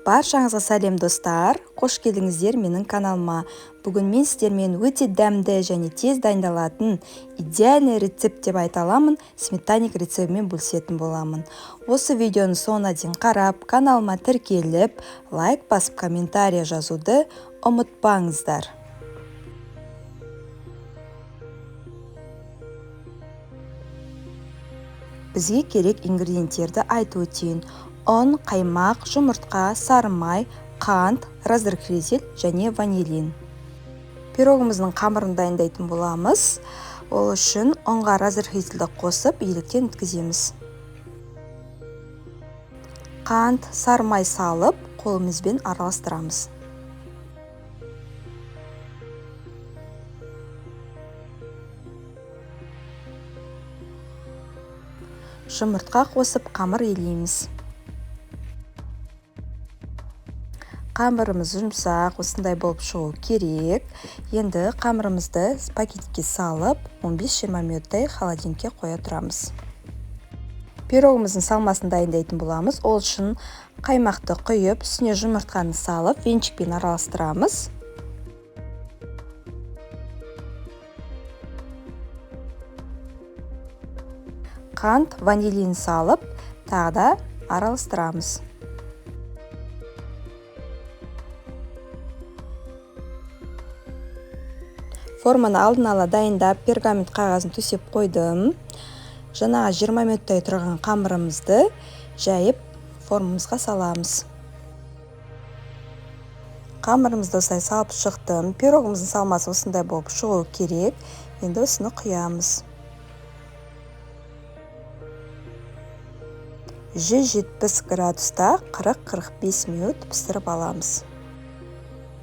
Баршаңызға сәлем достар, қош келдіңіздер менің каналыма. Бүгін мен сіздермен өте дәмді және тез дайындалатын идеальный рецепт деп айта аламын, сметанник рецептімен бөлісетін боламын. Осы видеоны соңына дейін қарап, каналыма тіркеліп, лайк басып, комментарий жазуды ұмытпаңыздар. Бізге керек ингредиенттерді айтып өтейін. Ұн, қаймақ, жұмыртқа, сары май, қант, разрыхлитель және ванилин. Пирогымыздың қамырын дайындайтын боламыз. Ол үшін ұнға разрыхлительді қосып, електен өткіземіз. Қант, сары май салып, қолымызбен араластырамыз. Жұмыртқа қосып, қамыр елейміз. Қамырымыз жұмсақ, осындай болып шығу керек. Енді қамырымызды пакетке салып, 15-20 минуттай холодильникке қоя тұрамыз. Пирогымыздың салмасын дайындайтын боламыз. Ол үшін қаймақты құйып, үстіне жұмыртқаны салып, венчикпен араластырамыз. Қант, ванилин салып, тағы да араластырамыз. Форманы алдын ала дайындап, пергамент қағазын төсеп қойдым. Жаңағы 20 минуттай тұрған қамырымызды жайып формамызға саламыз. Қамырымызды осылай салып шықтым. Пирогымыздың салмасы осындай болып шығу керек. Енді осыны құямыз. 170 градуста 40-45 минут пісіріп аламыз.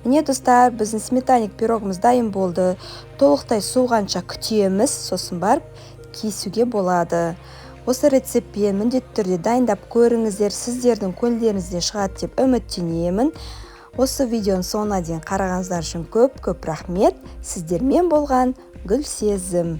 Міне достар, біздің сметанник пирогымыз дайын болды. Толықтай суығанша күтеміз, сосын барып кесуге болады. Осы рецептпен міндетті түрде дайындап көріңіздер, сіздердің көңілдеріңізден шығады деп үміттенемін. Осы видеоның соңына дейін қарағаныңыздар үшін көп-көп рахмет. Сіздермен болған Гүлсезім.